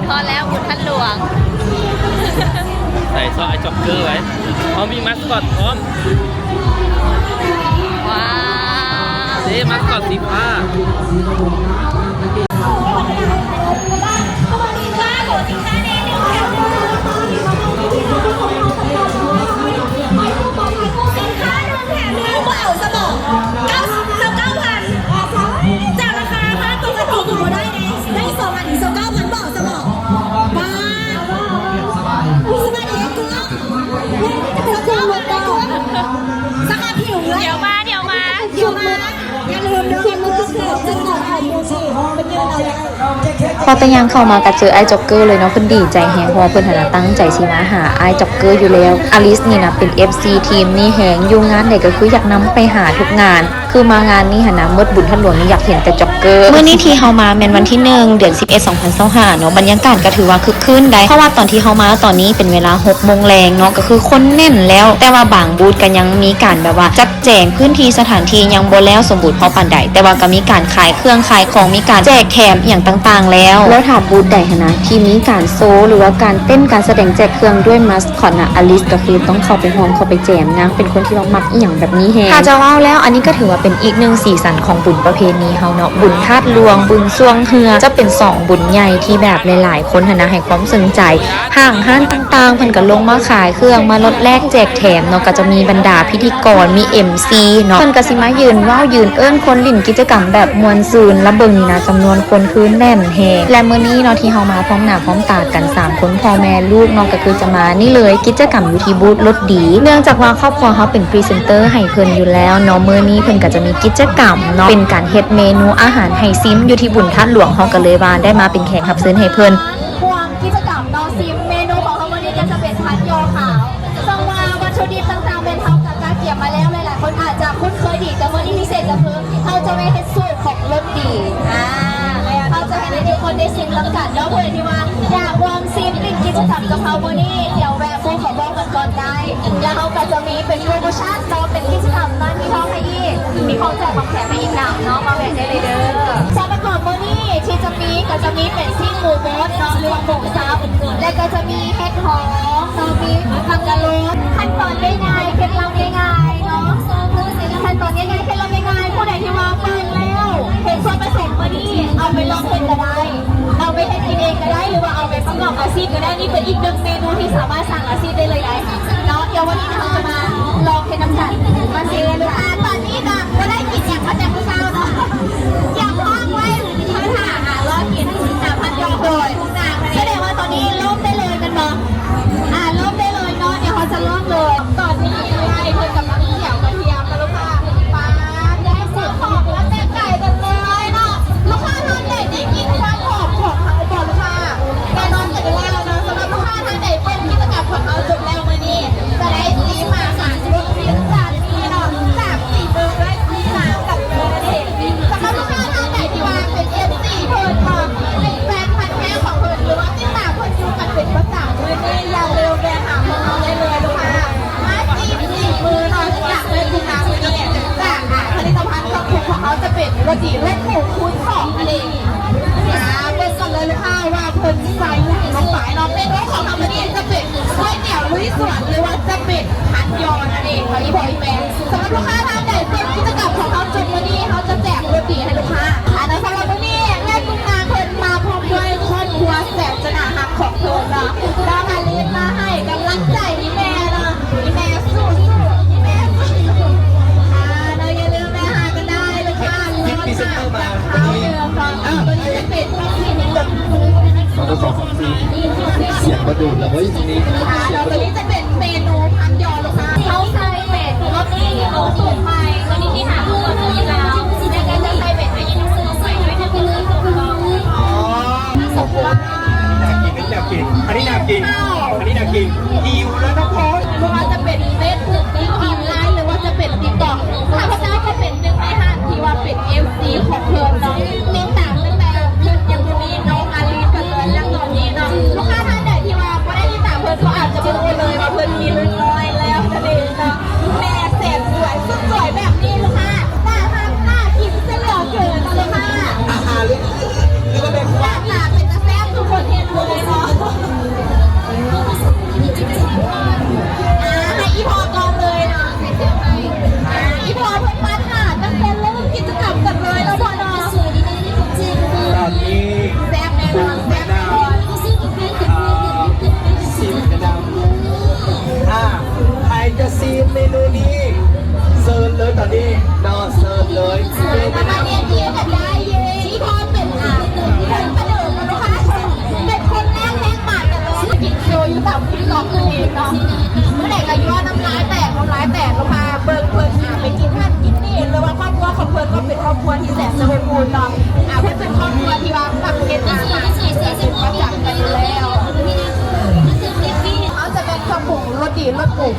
ຮອດແລ້ວບຸນທາດຫຼວງ. ໃສ່ຊອກອ້າຍຈັອກເກີໄວ້. ເຮົາມີມາສຄອດພ້ອມ. ວ້າວ ເດ້ ມາສຄອດສີຟ້າ. ດຽວມາ ດຽວມາ ດຽວມາ ພໍແຕ່ຍ່າງເຂົ້າມາກໍເຈີອ້າຍຈັອກເກີເລີຍເນາະ. ເພິ່ນດີໃຈແຮງ ເພາະວ່າເພິ່ນຫັ້ນນະຕັ້ງໃຈຊິມາຫາອ້າຍຈັອກເກີຢູ່ແລ້ວ. ອາລິສນີ້ນະເປັນເອັຟຊີທີມນີ້ແຮງ ຢູ່ງານໃດກໍຄືຢາກນຳໄປຫາທຸກງານ. ຄືມາງານນີ້ຫັ້ນນະ ໝົດບຸນທາດຫຼວງນີ້ຢາກເຫັນແຕ່ຈັອກເກີ. ມື້ນີ້ທີ່ເຮົາມາແມ່ນວັນທີໜຶ່ງ ເດືອນສິບເອັດ ສອງພັນຊາວຫ້າເນາະ. ບັນຍາກາດກໍຖືວ່າຄຶກຄື້ນໄດ໋ ເພາະວ່າຕອນທີ່ເຮົາມາຕອນນີ້ເປັນເວລາຫົກໂມງແລງເນາະ ກໍຄືຄົນແໜ້ນແລ້ວ ແຕ່ວ່າບາງບູດກໍຍັງມີການແບບວ່າຈັດແຈງພື້ນທີ່ສະຖານທີ່ ຍັງບໍ່ແລ້ວສົມບູນພໍປານໃດ ແຕ່ວ່າກໍມີການຂາຍເຄື່ອງຂາຍຂອງ ມີການແຈກແຖມອີ່ຫຍັງຕ່າງໆແລ້ວ. ແລ້ວຖ້າບູດໃດຫັ້ນນະທີ່ມີການໂຊ ຫຼືວ່າການເຕັ້ນ ການສະແດງແຈກເຄື່ອງດ້ວຍມາສຄອດນະ ອາລິສກໍຄືຕ້ອງເຂົ້າໄປຮ່ວມ ເຂົ້າໄປແຈມ. ນາງເປັນຄົນທີ່ວ່າມັກອີ່ຫຍັງແບບນີ້ແຮງ. ຖ້າຈະເວົ້າແລ້ວ ອັນນີ້ກໍຖືວ່າເປັນອີກໜຶ່ງສີສັນຂອງບຸນປະເພນີເຮົາເນາະ. ບຸນທາດຫຼວງ ບຸນຊ່ວງເຮືອ ຈະເປັນສອງບຸນໃຫຍ່ທີ່ແບບຫຼາຍໆຄົນຫັ້ນນະໃຫ້ຄວາມສົນໃຈ. ຫ້າງຮ້ານຕ່າງໆ ເພິ່ນກໍລົງມາຂາຍເຄື່ອງ ມາລົດແລກແຈກແຖມເນາະ. ກໍຈະມີບັນດາພິທີກອນ ມີເອັມຊີເນາະ ເພິ່ນກໍຊິມາຢືນເວົ້າ ຢືນເອີ້ນຄົນ ຫຼິ້ນກິດຈະກຳແບບມ່ວນຊື່ນ. ລະເບິ່ງນີ້ນະ ຈຳນວນຄົນຄືແໜ້ນແຮງ. ແລະມື້ນີ້ເນາະ ທີ່ເຮົາມາພ້ອມໜ້າພ້ອມຕາກັນສາມຄົນ ພໍ່ແມ່ລູກເນາະ ກໍຄືຈະມານີ້ເລີຍ ກິດຈະກຳຢູ່ທີ່ບູດລົດດີ ເນື່ອງຈາກວ່າຄອບຄົວເຮົາເປັນພຣີເຊັນເຕີໃຫ້ເພິ່ນຢູ່ແລ້ວເນາະ. ມື້ນີ້ເພິ່ນກໍຈະມີກິດຈະກຳເນາະ ເປັນການເຮັດເມນູອາຫານໃຫ້ຊິມຢູ່ທີ່ບຸນທາດຫຼວງ. ເຮົາກໍເລີຍວ່າໄດ້ມາເປັນແຂກຮັບເຊີນໃຫ້ເພິ່ນ. ພວກກິດຈະກຳເນາະ ຊິມເມນູຂອງເຮົາມື້ນີ້ກໍຈະເປັນພັດຢໍຂາວ ເຊິ່ງວ່າວັດຖຸດິບຕ່າງໆແມ່ນເຮົາກໍກະກຽມມາແລ້ວ. ຫຼາຍໆຄົນອາດຈະຄຸ້ນເຄີຍດີ ແຕ່ມື້ນີ້ພິເສດກໍຄືເຮົາຈະໄດ້ເຮັດສູດຂອງລົດດີ ອາ ເຮົາຈະເຮັດໃຫ້ທຸກຄົນໄດ້ຊິມນຳກັນເນາະ. ຜູ້ໃດທີ່ວ່າຢາກລອງຊິມຫຼິ້ນກິດຈະກຳກັບເຮົາມື້ນີ້ ດຽວແວະ ປູເຂົາບອກກັນກ່ອນໄດ້ ແລ້ວເຮົາກໍຈະມີເປັນໂປຣໂມຊັນເນາະ ເປັນກິດຈະກຳນັ້ນມີຂອງໃຫ້ອີກ ມີຂອງແຈກຂອງແຖມໃຫ້ອີກນຳເນາະ ມາແວະໄດ້ເລີຍເດີ. ສ່ວນປະກອບມື້ນີ້ທີ່ຈະມີ ກໍຈະມີເປັນຊີ້ນໝູບົດເນາະ ຫຼືວ່າໝູສັບ ແລ້ວກໍຈະມີເຫັດຫອມເນາະ ມີໝາກກະໂລນ. ຂັ້ນຕອນງ່າຍໆ ເຄັດລັບງ່າຍໆເນາະ ຂັ້ນຕອນງ່າຍໆ ເຄັດລັບງ່າຍໆ ຜູ້ໃດທີ່ວ່າເບິ່ງແລ້ວເຫັນສ່ວນປະສົມມື້ນີ້ ເອົາໄປລອງເຮັດກໍໄດ້ ເອົາໄປເຮັດກິນເອງກໍໄດ້ ຫຼືວ່າເອົາໄປປະກອບອາຊີບກໍໄດ້. ນີ້ເປັນອີກໜຶ່ງເມນູທີ່ສາມາດສ້າງອາຊີບໄດ້ເລີຍໄດ໋ເນາະ. ດຽວມື້ນີ້ເຮົາຈະມາລອງເຮັດນຳກັນ ມາຊີມເລີຍ. ອາ ຕອນນີ້ກໍບໍ່ໄດ້ກິນຫຍັງມາແຕ່ມື້ເຊົ້າເນາະ ກຽມທ້ອງໄວ້ ເຮົາຖ້າ ອາ ລໍກິນນ້ຳພັດຢໍໂດຍ ສະແດງວ່າຕອນນີ້ເລີ່ມໄດ້ເລີຍແມ່ນບໍ່? ອາ ເລີ່ມໄດ້ເລີຍເນາະ ດຽວເຮົາຈະເລີ່ມເລີຍ. ຕອນນີ້ອ້າຍເພິ່ນກຳລັງຈຽວກະທຽມນະລູກຄ້າ. ປາດ ໄດ້ຊື້ຂອງມາແຕ່ໄກກັນເລີຍເນາະ. ລູກຄ້າທ່ານໃດໄດ້ກິ່ນຄວາມຫອມຂອງເຮົາບໍ່ລູກຄ້າ? ແນ່ນອນກັນຢູ່ແລ້ວເນາະ. ສຳລັບລູກຄ້າທ່ານໃດເບິ່ງກິດຈະກຳຂອງເຮົາຈົບແລ້ວມື້ນີ້ ຈະໄດ້ຊີມອາຫານລົດເດັດຈານນີ້ເນາະ ຈາກຝີມືເອື້ອຍຊີມາກັນເລີຍນັ້ນເອງ. ສຳລັບລູກຄ້າທ່ານໃດທີ່ວ່າເປັນເອັຟຊີເພິ່ນເນາະ ເປັນແຟນພັນແທ້ຂອງເພິ່ນ ຫຼືວ່າຕິດຕາມເພິ່ນຢູ່ກັນເປັນປະຈຳ ມື້ນີ້ຢ່າລືມແວະຫາພວກເຮົາໄດ້ເລີຍລູກຄ້າ. ມາຊີມສີມືເນາະ ຈາກເລີຍຄືນາມື້ນີ້ ຈາກ ອາ ຜະລິດຕະພັນເຄື່ອງປຸງຂອງເຮົາຈະເປັນໂຣຕີລູກໝູຄູນສອງນັ້ນເອງ. ອາ ເບິ່ງກັນເລີຍລູກຄ້າວ່າເພິ່ນໃສ່ຫຍັງລົງໄປເນາະ. ເມນູຂອງເຮົາມື້ນີ້ຈະເປັນກ໋ວຍຕຽວລຸຍສວນ ຫຼືວ່າຈະເປັນພັດຢໍນັ້ນເອງເນາະ ອີ່ພໍ່ອີ່ແມ່. ສຳລັບລູກຄ້າທ່ານໃດເບິ່ງກິດຈະກຳຂອງເຮົາຈົບມື້ນີ້ ເຮົາຈະແຈກໂຣຕີໃຫ້ລູກຄ້າ. ອາ ສຳລັບມື້ນີ້ແມ່ກຸງນາງເພິ່ນມາພ້ອມດ້ວຍຄອບຄົວແສນຈະໜ້າຮັກຂອງເພິ່ນເນາະ. ນ້ອງອາລິນມາໃຫ້ກຳລັງໃຈອີ່ແມ່ເນາະ ອີ່ແມ່ສູ້ໆ ອີ່ແມ່ສູ້ໆ. ອາ ເນາະ ຢ່າລືມແວະຫາກັນໄດ້ລູກຄ້າ ເລີດມາກ ຈາກເຮົາເດີມເນາະ. ຕົວນີ້ຈະເປັນ ສຽງບໍ່ດູດແລ້ວເວີຍ ຕົວນີ້ ອາ ຕົວນີ້ຈະເປັນເມນູພັດຢໍລູກຄ້າ. ເຮົາໃສ່ເປັນໂຣຕີເອົາສູດໃໝ່ ຕົວນີ້ທີ່ຫາເຮົາບໍ່ມີແລ້ວ ແລ້ວກໍຈະໃສ່ເປັນອາຫານເສີມໃໝ່ດ້ວຍນະ. ອໍ ໂອ້ໂຫ ໜ້າກິນ ອັນນີ້ໜ້າກິນ ອັນນີ້ໜ້າກິນ ຫິວແລ້ວທຸກຄົນ. ບໍ່ວ່າຈະເປັນເຟສບຸກ ອອນລາຍ ຫຼືວ່າຈະເປັນຕິກຕັອກ ຂ້າພະເຈົ້າກໍເປັນໜຶ່ງໃນຮ້ານທີ່ວ່າເປັນເອັຟຊີຂອງເພິ່ນເນາະ. ຕິດຕາມຕັ້ງແຕ່ເພິ່ນຍັງບໍ່ມີນ້ອງອາລີ ກໍເລີຍຍັງຕອນນີ້ເນາະ. ລູກຄ້າທ່ານໃດທີ່ວ່າບໍ່ໄດ້ຕິດຕາມເພິ່ນ ກໍອາດຈະບໍ່ຮູ້ເລີຍວ່າເພິ່ນມີລູກນ້ອຍແລ້ວນັ້ນເອງເນາະ. ແມ່ແສນສວຍ ສຸດສວຍແບບນີ້ລູກຄ້າ ໜ້າຮັກໜ້າກິນເສຍເຫຼືອເກີນເນາະລູກຄ້າ. ອາຫານເລີຍ ຫຼືວ່າແມ່ຄົວ ໜ້າຕາເປັນຕາແຊບ ທຸກຄົນເຫັນເລີຍ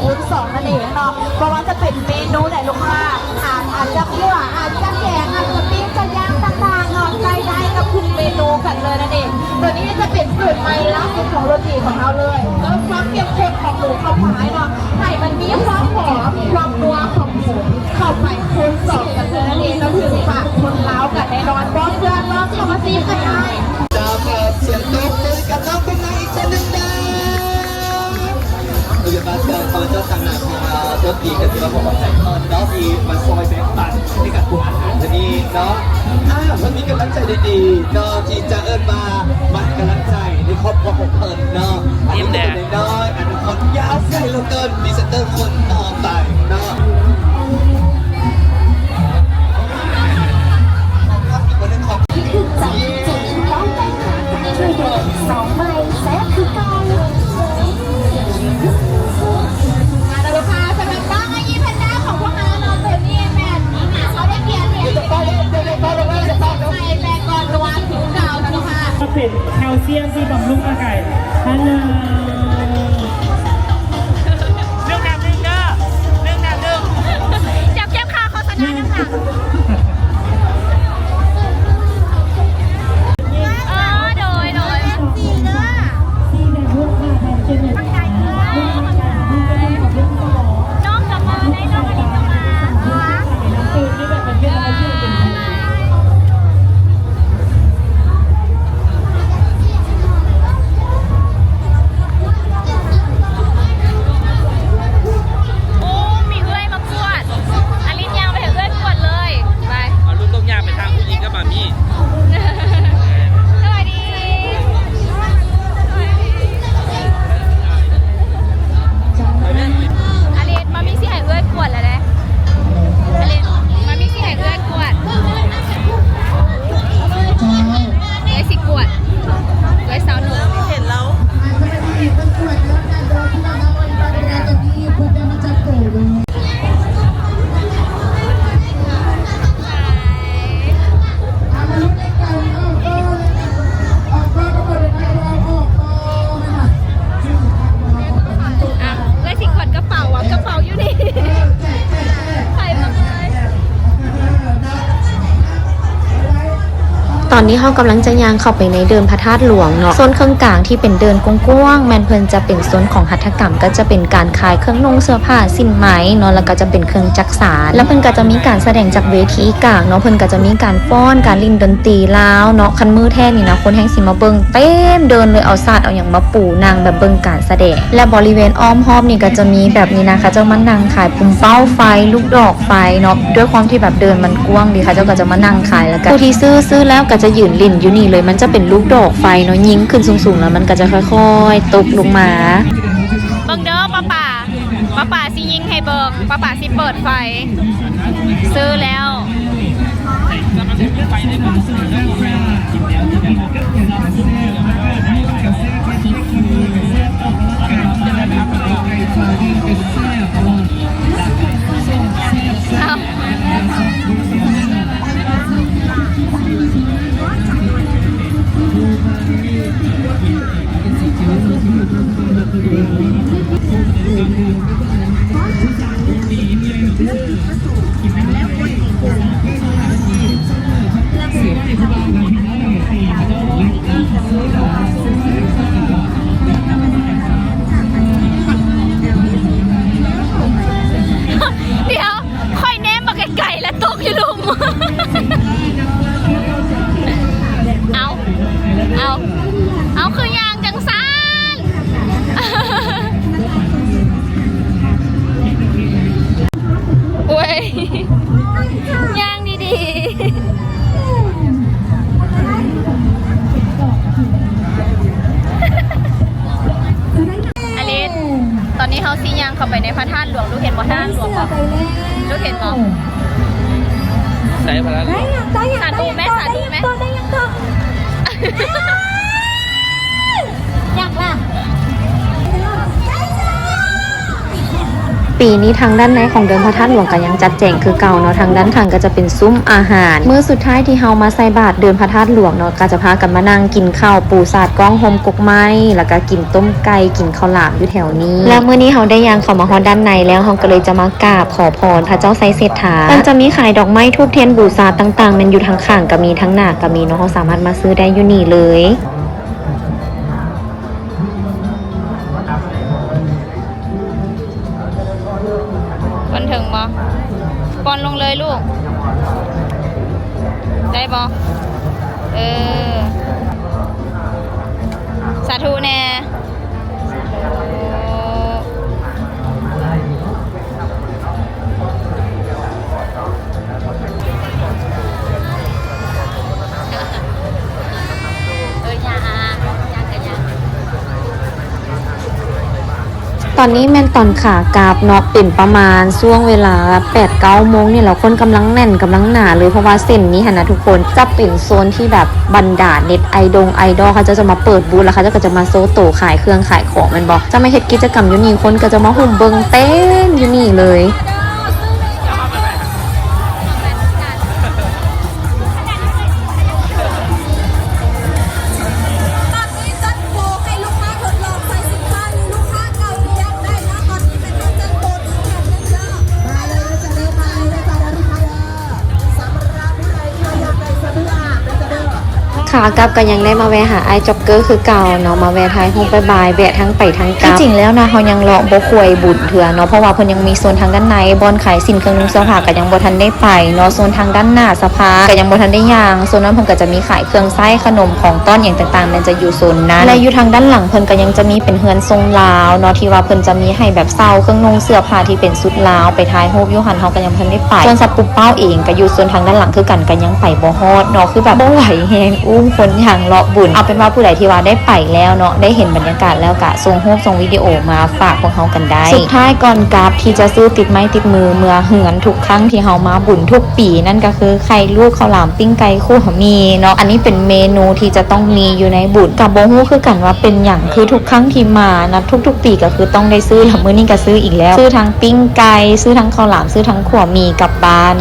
ຄູນສອງນັ້ນເອງເນາະ. ບໍ່ວ່າຈະເປັນເມນູໃດລູກຄ້າ ອາດ ອາດຈະຂົ້ວ ອາດຈະແກງ ອາດຈະປີ້ງ ຈະຍ່າງຕ່າງໆເນາະ ໃຊ້ໄດ້ກັບທຸກເມນູກັນເລີຍນັ້ນເອງ. ໂຕນີ້ຈະເປັນສູດໃໝ່ລ່າສຸດຂອງໂຣຕີຂອງເຮົາເລີຍ ເພີ່ມຄວາມເຂັ້ມຂຸ້ນຂອງໝູເຂົ້າພາຍເນາະ ໃຫ້ມັນມີຄວາມຫອມ ຄວາມນົວຂອງໝູເຂົ້າໄປຄູນສອງກັນເລີຍນັ້ນເອງ. ເຮົາຖືວ່າຄົນລາວກັນແນ່ນອນ ບໍ່ເຊື່ອລອງເຂົ້າມາຊີມກັນໄດ້. ຕາມສຽງຕົບມືກັບນ້ອງເປັນນາງອີກຄົນໜຶ່ງເດີ. ໂດຍສະເພາະເຈົ້າຂອງເຈົ້າຕ່າງໜ້າທີ່ວ່າ ເຈົ້າດີກັນທີ່ວ່າພວກເຮົາໃສ່ເພິ່ນເນາະ ທີ່ມາຊ່ອຍແບ່ງປັນໃຫ້ກັບພວກອາຫານມື້ນີ້ເນາະ. ອ່າ ເພິ່ນມີກຳລັງໃຈດີໆເນາະ ທີ່ຈະເອີ້ນວ່າມາໃຫ້ກຳລັງໃຈໃນຄອບຄົວຂອງເພິ່ນເນາະ. ອັນນີ້ເປັນເດັກນ້ອຍ ອະນາຄົດຍາວໄກເຫຼືອເກີນ ພຣີເຊັນເຕີຄົນຕໍ່ໄປເນາະ. ມາແລ້ວລູກຄ້າ ສຳລັບນ້ອງອາຢີແພນດ້າຂອງພວກເຮົາເນາະ ໂຕນີ້ແມ່ນເຮົາໄດ້ປ່ຽນໃຫ້ ໃສ່ແປງກ່ອນຕົວຄືເກົ່າແລ້ວລູກຄ້າ. ເປັນແຄລຊຽມທີ່ບຳລຸງຮ່າງກາຍ. ຮາໂລ ໜຶ່ງແຖມໜຶ່ງເດີ ໜຶ່ງແຖມໜຶ່ງ. ຈັບເກັບຄ່າໂຄສະນານຳຫຼັງ. ເອີ ໂດຍ ໂດຍ ຟຣີເດີ ບັກໃຫຍ່ເດີ ນ້ອງກັບມາໄດ້ ນ້ອງອັນນີ້ກໍມາ. ໂອ້ ມີເອື້ອຍມາກວດ ອາລິນຍ່າງໄປຫາເອື້ອຍກວດເລີຍ ໄປ. ເອົາລູກຕ້ອງຍ່າງໄປທາງຜູ້ຍິງກັບໝາມີ້. ສະບາຍດີ ອາລິນ ມາມີຊິໃຫ້ເອື້ອຍກວດແລ້ວເດ້. ອາລິນ ມາມີຊິໃຫ້ເອື້ອຍກວດ ເອື້ອຍຊິກວດ ເອື້ອຍສາວໜຸ່ມ. ເຫັນແລ້ວ ອ່ະ ເອື້ອຍຊິກວດກະເປົາ ກະເປົາຢູ່ນີ້ ໄປໝົດເລີຍ. ຕອນນີ້ເຮົາກຳລັງຈະຍ່າງເຂົ້າໄປໃນເດີ່ນພະທາດຫຼວງເນາະ. ໂຊນເຄິ່ງກາງທີ່ເປັນເດີ່ນກວ້າງໆ ແມ່ນເພິ່ນຈະເປັນໂຊນຂອງຫັດຖະກຳ ກໍຈະເປັນການຂາຍເຄື່ອງນຸ່ງເສື້ອຜ້າ ສິ້ນໄມ້ເນາະ ແລ້ວກໍຈະເປັນເຄື່ອງຈັກສານ ແລ້ວເພິ່ນກໍຈະມີການສະແດງຈາກເວທີກາງເນາະ. ເພິ່ນກໍຈະມີການຟ້ອນ ການຫຼິ້ນດົນຕີລາວເນາະ. ຄັນມື້ແທ້ນີ້ນະ ຄົນແຮ່ງຊິມາເບິ່ງເຕັມເດີ່ນເລີຍ ເອົາສາດເອົາຫຍັງມາປູນັ່ງແບບເບິ່ງການ ສະແດງ ແລະ ບໍລິເວນອ້ອມຮອບນີ້ກໍຈະມີແບບນີ້ນະ ເຂົາເຈົ້າມານັ່ງຂາຍປຸມເປົ້າໄຟ ລູກດອກໄຟເນາະ. ດ້ວຍຄວາມທີ່ແບບເດີ່ນມັນກວ້າງດີ ເຂົາເຈົ້າກໍຈະມານັ່ງຂາຍ ແລ້ວກໍຜູ້ທີ່ຊື້ ຊື້ແລ້ວກໍຈະຢືນຫຼິ້ນຢູ່ນີ້ເລີຍ. ມັນຈະເປັນລູກດອກໄຟເນາະ ຍິງຂຶ້ນສູງໆ ແລ້ວມັນກໍຈະຄ່ອຍໆຕົກລົງມາ. ເບິ່ງເດີ ປ້າປາ ປ້າປາຊິຍິງໃຫ້ເບິ່ງ ປ້າປາຊິເປີດໄຟ. ຊື້ແລ້ວ. ອ້າວ ດຽວ ຂ້ອຍແນມມາໄກໆ ແລ້ວຕົກຢູ່ລຸ່ມ. ເອົາ ເອົາ ເອົາ ຄືຍ່າງຈັ່ງຊັ້ນ? ໂອ້ຍ ຍ່າງດີໆ. ອາລິດ ຕອນນີ້ເຮົາຊິຍ່າງເຂົ້າໄປໃນພະທາດຫຼວງ. ລູກເຫັນບໍ່? ພະທາດຫຼວງບໍ່? ລູກເຫັນບໍ່? ໃສພະທາດຫຼວງ? ສາທຸແມະ? ສາທຸແມະ? ຍັງລະ? ປີນີ້ທາງດ້ານໃນຂອງເດີ່ນພະທາດຫຼວງກໍຍັງຈັດແຈງຄືເກົ່າເນາະ, ທາງດ້ານຂ້າງກໍຈະເປັນຊຸ້ມອາຫານ. ມື້ສຸດທ້າຍທີ່ເຮົາມາໃສ່ບາດເດີ່ນພະທາດຫຼວງເນາະ ກໍຈະພາກັນມານັ່ງກິນເຂົ້າ ປູສາດກ້ອງໂຮມກົກໄມ້ ແລ້ວກໍກິນຕົ້ມໄກ່ ກິນເຂົ້າຫຼາມຢູ່ແຖວນີ້. ແລ້ວມື້ນີ້ເຮົາໄດ້ຍ່າງເຂົ້າມາຮອດດ້ານໃນແລ້ວ ເຮົາກໍເລີຍຈະມາກາບຂໍພອນພະເຈົ້າໄຊເສດຖາ. ເພິ່ນຈະມີຂາຍດອກໄມ້ ທູບທຽນ ບູຊາຕ່າງໆ ແມ່ນຢູ່ທາງຂ້າງກໍມີ ທາງໜ້າກໍມີເນາະ, ເຮົາສາມາດມາຊື້ໄດ້ຢູ່ນີ້ເລີຍ. ມັນເຖິງບໍ່? ປ່ອນລົງເລີຍລູກ. ໄດ້ບໍ່? ເອີ ສາທຸແດ່. ຕອນນີ້ແມ່ນຕອນຂາກັບເນາະ, ເປັນປະມານຊ່ວງເວລາແປດເກົ້າໂມງນີ້ແຫຼະ, ຄົນກຳລັງແໜ້ນ ກຳລັງໜາເລີຍ ເພາະວ່າເສັ້ນນີ້ຫັ້ນນະທຸກຄົນ ຈະເປັນໂຊນທີ່ແບບບັນດາເນັດໄອດົງໄອດອລ ເຂົາເຈົ້າຈະມາເປີດບູດ ແລ້ວເຂົາເຈົ້າກໍຈະມາໂຊໂຕຂາຍເຄື່ອງຂາຍຂອງແມ່ນບໍ່? ຈະມາເຮັດກິດຈະກຳຢູ່ນີ້, ຄົນກໍຈະມາຮຸມເບິ່ງເຕັມຢູ່ນີ້ເລີຍ. ຂາກັບກໍຍັງໄດ້ມາແວ່ຫາອ້າຍຈອກເກີຄືເກົ່າເນາະ, ມາແວ່ຖ່າຍຮູບບາຍບາຍ ແວະທັງໄປທັງກັບ. ທີ່ຈິງແລ້ວນະ ເຮົາຍັງເລາະບໍ່ຄ່ອຍບຸນເທື່ອເນາະ, ເພາະວ່າເພິ່ນຍັງມີໂຊນທາງດ້ານໃນ ບ່ອນຂາຍສິ້ນເຄື່ອງນຸ່ງເສື້ອຜ້າກໍຍັງບໍ່ທັນໄດ້ໄປເນາະ, ໂຊນທາງດ້ານໜ້າສະພາກໍຍັງບໍ່ທັນໄດ້ຍ່າງ, ໂຊນນັ້ນເພິ່ນກໍຈະມີຂາຍເຄື່ອງໃຊ້ ຂະໜົມ ຂອງຕ້ອນຫຍັງຕ່າງໆ ແມ່ນຈະຢູ່ໂຊນນັ້ນ. ແລະ ຢູ່ທາງດ້ານຫຼັງເພິ່ນກໍຍັງຈະມີເປັນເຮືອນຊົງລາວເນາະ ທີ່ວ່າເພິ່ນຈະມີໃຫ້ແບບເຊົ່າເຄື່ອງນຸ່ງເສື້ອຜ້າທີ່ເປັນຊຸດລາວ ໄປຖ່າຍຮູບຢູ່ຫັ້ນ ເຮົາກໍຍັງບໍ່ທັນໄດ້ໄປ. ສ່ວນສັດປູເປົ້າເອງກໍຢູ່ໂຊນທາງດ້ານຫຼັງຄືກັນ ກໍຍັງໄປບໍ່ຮອດເນາະ, ຄືແບບບໍ່ໄຫວແຮງ ອູ້ ຄົນທາງເລາະບຸນ. ເອົາເປັນວ່າຜູ້ໃດທີ່ວ່າໄດ້ໄປແລ້ວເນາະ ໄດ້ເຫັນບັນຍາກາດແລ້ວ ກະສົ່ງຮູບສົ່ງວິດີໂອມາຝາກພວກເຮົາກັນໄດ້. ສຸດທ້າຍກ່ອນກັບ ທີ່ຈະຊື້ຕິດໄມ້ຕິດມືເມືອເຮືອນທຸກຄັ້ງທີ່ເຮົາມາບຸນທຸກປີ ນັ້ນກໍຄືໄຂ່ລູກ ເຂົ້າຫຼາມ ປີ້ງໄກ່ ຂົ້ວໝີ່ເນາະ. ອັນນີ້ເປັນເມນູທີ່ຈະຕ້ອງມີຢູ່ໃນບຸນ. ກໍບໍ່ຮູ້ຄືກັນວ່າເປັນຫຍັງ ຄືທຸກຄັ້ງທີ່ມານະ ທຸກໆປີກໍຄືຕ້ອງໄດ້ຊື້, ແລ້ວມື້ນີ້ກໍຊື້ອີກແລ້ວ. ຊື້ທັງປີ້ງໄກ່ ຊື້ທັງເຂົ້າຫຼາມ ຊື້ທັງຂົ້ວໝີ່ກັບບ້ານ.